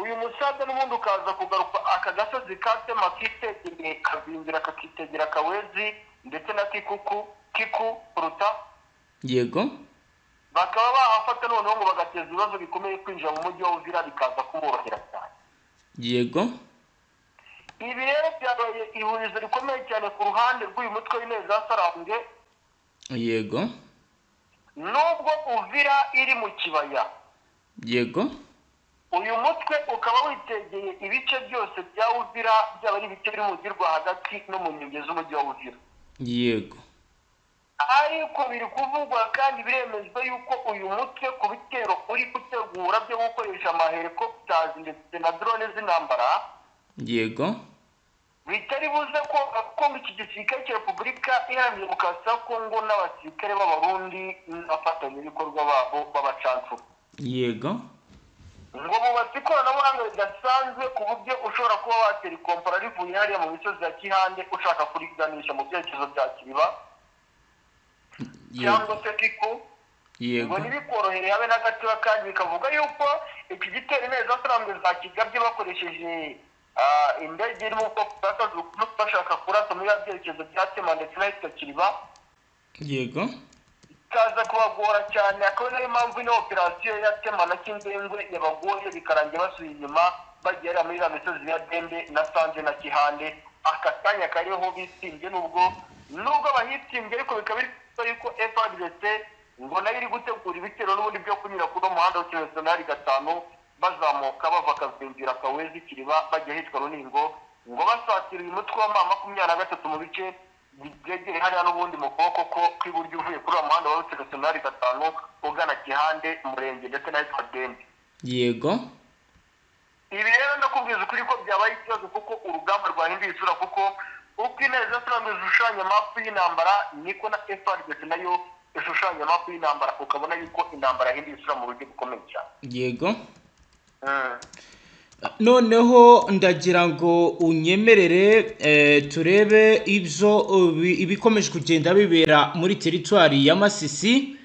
Uyu musaza n'ubundi ukaza kugaruka aka gasozi ka Tema kitegeye Kazingira, kakitegera Kawezi ndetse na Kikuku Kiku kuruta, bakaba bahafata noneho ngo bagateza ibibazo bikomeye, kwinjira mu mujyi wa Uvira bikaza kuborohera cyane. Ibi rero byabaye ihurizo rikomeye cyane ku ruhande rw'uyu mutwe w'intebe za Sarambwe. Nubwo Uvira iri mu kibaya, uyu mutwe ukaba witegeye ibice byose bya Uvira, byaba ari ibice biri mu mujyi rwagati no mu nkengero z'umujyi wa Uvira. Ariko biri kuvugwa kandi biremezwa yuko uyu mutwe ku bitero uri gutegura byo gukoresha amahelicopters ndetse na drone z'intambara, bitari buze ko iki gisirikare cya Repubulika Iharanira Demokarasi ya Kongo n'abasirikare b'Abarundi n'abafatanyabikorwa babo b'abacancuro ngo bubatse ikoranabuhanga ridasanzwe, ku buryo ushobora kuba watera ikompora rivuye hariya mu misozi ya Kihande ushaka kuriganisha mu byerekezo bya Kiriba cyangwa se Kiku, ngo ntibikorohere habe na gatoya. Kandi bikavuga yuko iki gitero neza sarambwe zakigabye bakoresheje indege iri mu bwoko bwa Kajugujugu, bashaka kurasa muri bya byerekezo bya Tema ndetse n'ahitwa Kiriba, ikaza kubagora cyane. Akaba nayo mpamvu ino operasiyo ya Tema na Kindengwe yabagoye, bikarangira basubiye inyuma bagera muri ya misozi ya Dembe na Sanje na Kihande. Aka kanya kariho bitsimbye, nubwo bahitsimbye, ariko bikaba biri kuvuga yuko FARDC ngo nayo iri gutegura ibitero n'ubundi byo kunyura kuri uno muhanda wa nationale 5, bazamuka bava Kazingira, Kawezi, Kiriba, bajya ahitwa Runingo, ngo basatira uyu mutwe wa M23 mu bice byegereye hariya n'ubundi mu kuboko ko kw'iburyo uvuye kuri uwo muhanda wa route nationale 5 ugana Gihande, Murenge ndetse n'ahitwa Dembe. Ibi rero ndakubwiza ukuri ko byabaye ikibazo, kuko urugamba rwahinduye isura, kuko uko intare z'abaturage zishushanya mapu y'intambara niko na FARDC nayo ishushanya mapu y'intambara, ukabona yuko intambara yahinduye isura mu buryo bukomeye cyane. Noneho ndagira ngo unyemerere turebe ibyo ibikomeje kugenda bibera muri teritwari ya Masisi,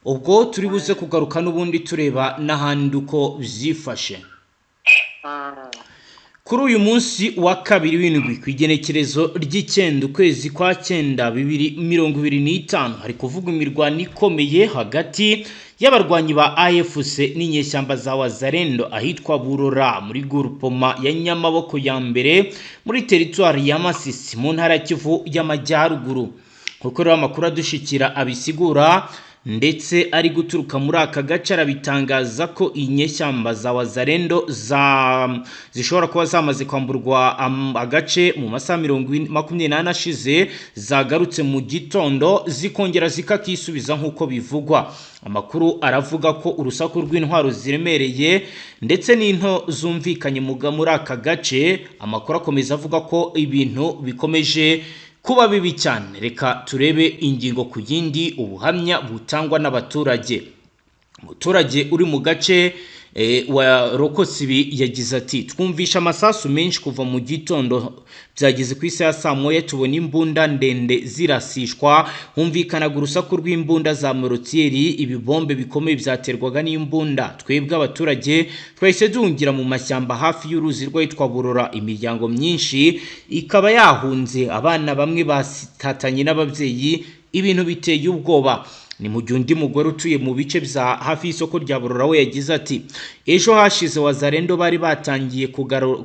ubwo turi buze kugaruka n'ubundi tureba n'ahandi uko byifashe. Kuri uyu munsi wa kabiri w'indwi, ku igenekerezo ry'9 ukwezi kwa 9 2025, hari kuvugwa imirwano ikomeye hagati y'abarwanyi ba AFC n'inyeshyamba za Wazalendo ahitwa Burora muri groupement ya Nyamaboko ya mbere muri teritwari ya Masisi mu ntara ya Kivu y'Amajyaruguru. Kuko rero amakuru adushikira abisigura, ndetse ari guturuka muri aka gace arabitangaza ko inyeshyamba za Wazalendo zishobora kuba zamaze kwamburwa agace mu masaha 24 ashize, zagarutse mu gitondo zikongera zikakisubiza nk'uko bivugwa. Amakuru aravuga ko urusaku rw'intwaro ziremereye ndetse n'into zumvikanye muri aka gace. Amakuru akomeza avuga ko ibintu bikomeje kuba bibi cyane. Reka turebe ingingo ku yindi, ubuhamya butangwa n'abaturage. Umuturage uri mu gace warokotse ibi yagize ati: "Twumvisha amasasu menshi kuva mu gitondo, byageze ku isaha ya saa moya tubona imbunda ndende zirasishwa, humvikanaga urusaku rw'imbunda za morotiyeri, ibibombe bikomeye byaterwaga n'imbunda. Twebwe abaturage twahise duhungira mu mashyamba hafi y'uruzi rw'ahitwa Burora, imiryango myinshi ikaba yahunze, abana bamwe batatanye n'ababyeyi, ibintu biteye ubwoba." Ni mu gihe undi mugore utuye mu bice bya hafi y'isoko rya Burora we yagize ati: "Ejo hashize Wazalendo bari batangiye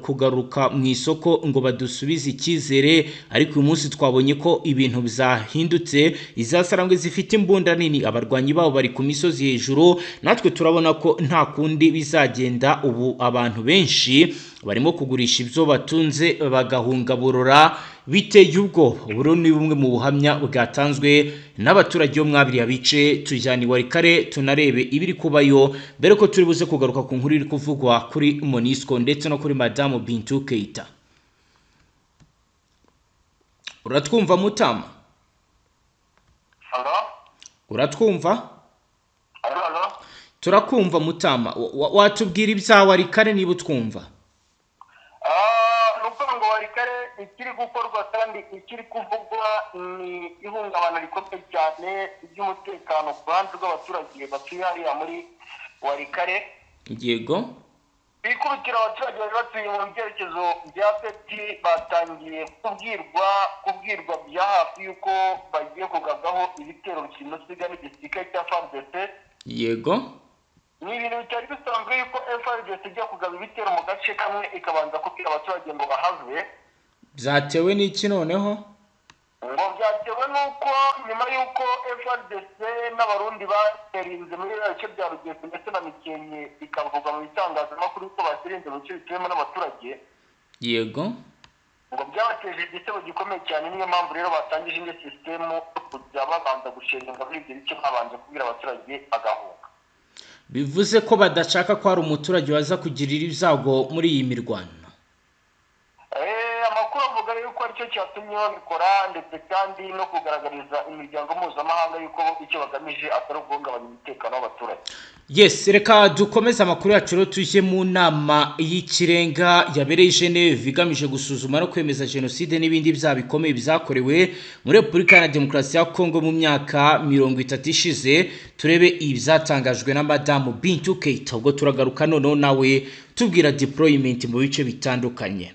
kugaruka mu isoko ngo badusubize icyizere, ariko uyu munsi twabonye ko ibintu byahindutse. Izasarangwe zifite imbunda nini, abarwanyi babo bari ku misozi hejuru, natwe turabona ko nta kundi bizagenda. Ubu abantu benshi barimo kugurisha ibyo batunze bagahunga Burora, biteye ubwoba." Ubu ni bumwe mu buhamya bwatanzwe n'abaturage bo mwabiriya bice. Tujyana i Walikale tunarebe ibiri kubayo mbere ko turi buze kugaruka ku nkuru iri kuvugwa kuri MONUSCO ndetse no kuri Madamu Bintou Keita. Uratwumva, Mutama? Halo? Uratwumva? Halo, halo. Turakumva, Mutama. Watubwira ibya Walikale niba utwumva? Ni ukuvuga ngo Walikale ikiri gukorwa kandi ikiri kuvugwa ni ihungabana rikomeye cyane ry'umutekano ku ruhande rw'abaturage batuye hariya muri Walikale. Bikubitira abaturage bari batuye mu byerekezo bya Peti batangiye kubwirwa bya hafi y'uko bagiye kugabwaho ibitero simusiga n'igisirikare cya FARDC. Ni ibintu bitari bisanzwe yuko FARDC ijya kugaba ibitero mu gace kamwe ikabanza kubwira abaturage ngo bahave. Byatewe n'iki noneho? Ngo byatewe n'uko nyuma y'uko FARDC n'Abarundi baterinze muri biriya bice bya Rugezi ndetse na Mikenke, bikavugwa mu bitangazamakuru ko baterinze mu bice bituwemo n'abaturage, ngo byabateje igitego gikomeye cyane. Niyo mpamvu rero batangije indi sisitemu yo kujya babanza gushinga muri ibyo bice, babanje kubwira abaturage bagahunga. Bivuze ko badashaka ko hari umuturage waza kugirira ibyago muri iyi mirwano. Amakuru avuga yuko aricyo cyatumye babikora, ndetse kandi no kugaragariza imiryango mpuzamahanga yuko icyo bagamije atari uguhungabanya umutekano w'abaturage. Yes, reka dukomeze amakuru yacu rero, tujye mu nama y'ikirenga yabereye i Geneve igamije gusuzuma no kwemeza jenoside n'ibindi byaha bikomeye byakorewe muri Repubulika Iharanira Demokarasi ya Kongo mu myaka 30 ishize. Turebe ibyatangajwe na Madamu Bintou Keita, ubwo turagaruka noneho nawe tubwira deployment mu bice bitandukanye.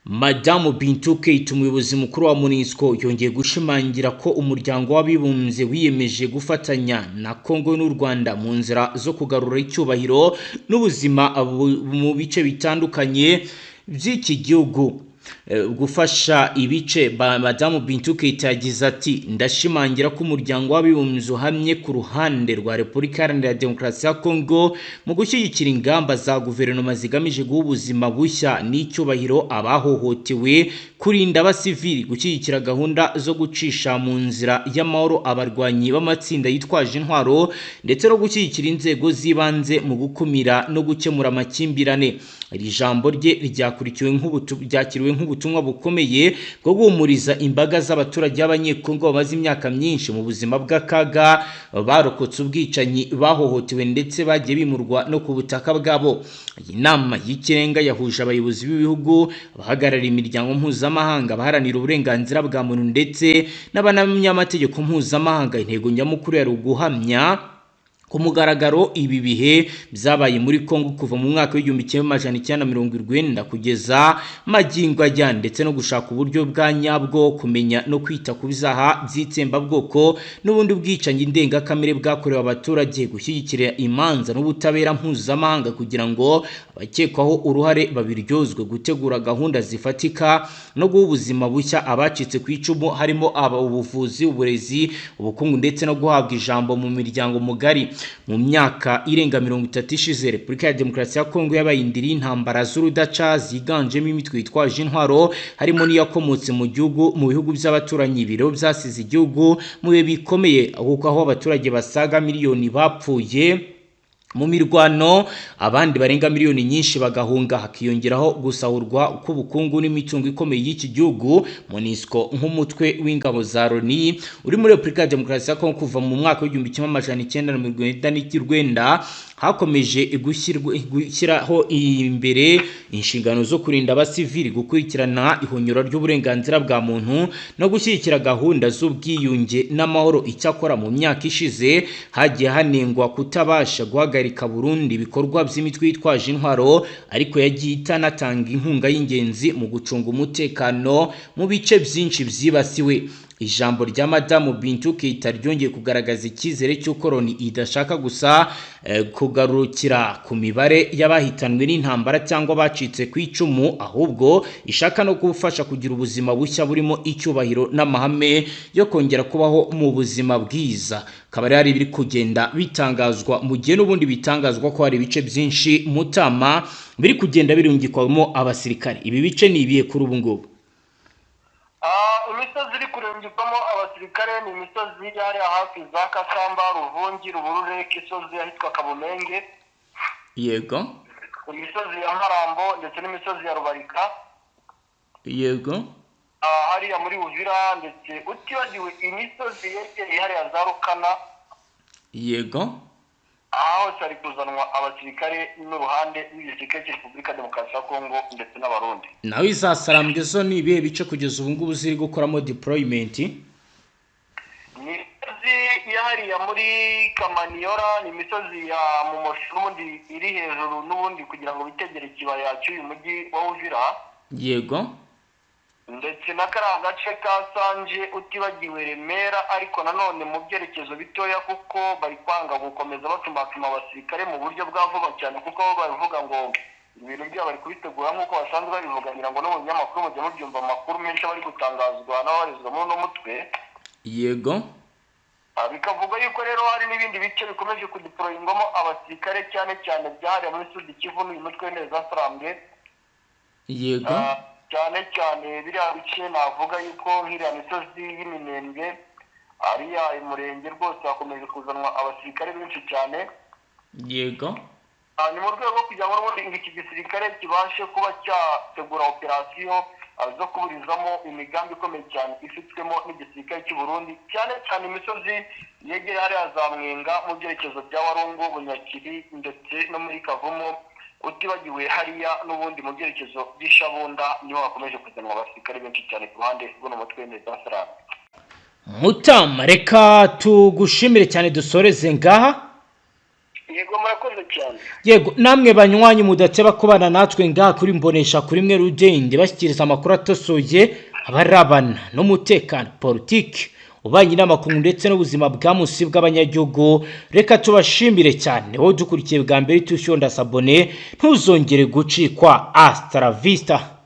Madamu Bintou Keita, umuyobozi mukuru wa MONUSCO, yongeye gushimangira ko umuryango w'abibumbye wiyemeje gufatanya na Congo n'u Rwanda mu nzira zo kugarura icyubahiro n'ubuzima mu bice bitandukanye by'iki gihugu. Gufasha ibice Madamu Bintou Keita yagize ati: "Ndashimangira ko umuryango w'abibumbye uhamye ku ruhande rwa Repubulika Iharanira Demokarasi ya Kongo mu gushyigikira ingamba za guverinoma zigamije guha ubuzima bushya n'icyubahiro abahohotewe, kurinda abasivili, gushyigikira gahunda zo gucisha mu nzira y'amahoro abarwanyi b'amatsinda yitwaje intwaro, ndetse no gushyigikira inzego z'ibanze mu gukumira no gukemura amakimbirane." Iri jambo rye ryakurikiwe ryakiriwe nk'ubutumwa bukomeye bwo guhumuriza imbaga z'abaturage b'Abanyekongo bamaze imyaka myinshi mu buzima bw'akaga, barokotse ubwicanyi, bahohotewe ndetse bagiye bimurwa no ku butaka bwabo. Iyi nama y'ikirenga yahuje abayobozi b'ibihugu, abahagarariye imiryango mpuzamahanga, abaharanira uburenganzira bwa muntu ndetse n'abanyamategeko mpuzamahanga. Intego nyamukuru yari uguhamya Ku mugaragaro ibi bihe byabaye muri Congo kuva mu mwaka w'1990 kugeza magingo ajya, ndetse no gushaka uburyo bwa nyabwo kumenya no kwita ku byaha by'itsembabwoko n'ubundi bwicanyi ndengakamere bwakorewe abaturage, gushyigikira imanza n'ubutabera mpuzamahanga kugira ngo abakekwaho uruhare babiryozwe, gutegura gahunda zifatika no guha ubuzima bushya abacitse ku icumu, harimo aba ubuvuzi, uburezi, ubukungu ndetse no guhabwa ijambo mu miryango mugari. Mu myaka irenga 30 ishize, Repubulika ya Demokarasi ya Kongo yabaye indiri y'intambara z'urudaca ziganjemo imitwe yitwaje intwaro, harimo n'iyakomotse mu gihugu mu bihugu by'abaturanyi. Ibiro byasize igihugu mu bihe bikomeye, kuko aho abaturage basaga miliyoni bapfuye mu mirwano, abandi barenga miliyoni nyinshi bagahunga, hakiyongeraho gusahurwa k'ubukungu n'imitungo ikomeye y'iki gihugu. MONUSCO, nk'umutwe w'ingabo za Loni uri muri Repubulika ya Demokarasi ya Kongo kuva mu mwaka w'1999, hakomeje gushyiraho imbere inshingano zo kurinda abasivili, gukurikirana ihonyora ry'uburenganzira bwa muntu no gushyigikira gahunda z'ubwiyunge n'amahoro. Icyakora mu myaka ishize hagiye hanengwa kutabasha guhagarika burundu ibikorwa by'imitwe yitwaje intwaro, ariko yagiye itanatanga inkunga y'ingenzi mu gucunga umutekano mu bice byinshi byibasiwe. Ijambo rya Madamu Bintou Keita ryongeye kugaragaza icyizere cy'uko Loni idashaka gusa kugarukira ku mibare y'abahitanwe n'intambara cyangwa bacitse ku icumu, ahubwo ishaka no gufasha kugira ubuzima bushya burimo icyubahiro n'amahame yo kongera kubaho mu buzima bwiza. Akaba rero ari ibiri kugenda bitangazwa mu gihe n'ubundi bitangazwa ko hari ibice byinshi, Mutama, biri kugenda birungikwamo abasirikare. Ibi bice ni ibihe kuri ubu ngubu? Imisozi iri kurungirwamo abasirikare ni imisozi yari hafi za Kasamba, Ruvungi, Ruburure, Kisozi, ahitwa Kabumenge, imisozi ya Marambo ndetse n'imisozi ya Rubarika, hariya muri Uvira, ndetse utibagiwe imisozi yegereye hariya za Rukana. Aha hose hari kuzanwa abasirikare n'uruhande rw'igisirikare cya Repubulika Demokarasi ya Kongo ndetse n'Abarundi. Nawe izasarambwe zo ni ibihe bice kugeza ubu ngubu ziri gukoramo deployment? Ni imisozi ya hariya muri Kamaniyora, ni imisozi ya Mumosho n'ubundi iri hejuru n'ubundi kugira ngo bitegere ikibaya cy'uyu mujyi wa Uvira, ndetse na kariya gace ka Sanje, utibagiwe Remera, ariko nanone mu byerekezo bitoya, kuko bari kwanga gukomeza batumatuma abasirikare mu buryo bwa vuba cyane, kuko bo bavuga ngo ibintu byabo bari kubitegura nk'uko basanzwe babivuganira, ngo no mu binyamakuru mujya mubyumva, amakuru menshi aba ari gutangazwa n'ababarizwa muri uno mutwe. Bikavuga yuko rero hari n'ibindi bice bikomeje kudeployingwamo abasirikare, cyane cyane byahariwe muri Sud Kivu n'uyu mutwe w'Intare Sarambwe. Cyane cyane biriya bice navuga yuko nk'iriya misozi y'Iminembwe, ariya Umurenge, rwose hakomeje kuzanwa abasirikare benshi cyane. Ni mu rwego rwo kugira ngo n'ubundi iki gisirikare kibashe kuba cyategura operasiyo zo kuburizamo imigambi ikomeye cyane ifitwemo n'igisirikare cy'u Burundi, cyane cyane imisozi yegereye hariya za Mwenga mu byerekezo bya Warungu, Bunyakiri ndetse no muri Kavumu, utibagiwe hariya n'ubundi mu byerekezo by'Ishabunda, niho hakomeje kuzanwa abasirikare benshi cyane ku ruhande rw'uno mutwe w'Intare. Mutama, reka tugushimire cyane, dusoreze ngaha. Yego, murakoze cyane. Yego, namwe banywanyi mudateba kubana natwe ngaha kuri Mbonesha kuri mwe rugende bashyikiriza amakuru atosoye abarabana n'umutekano, politiki, ububanyi n'amakungu ndetse n'ubuzima bwa musi bw'abanyagihugu, reka tubashimire cyane. Wowe dukurikiye bwa mbere, tushyonda s'abonner, ntuzongere gucikwa. Hasta la vista.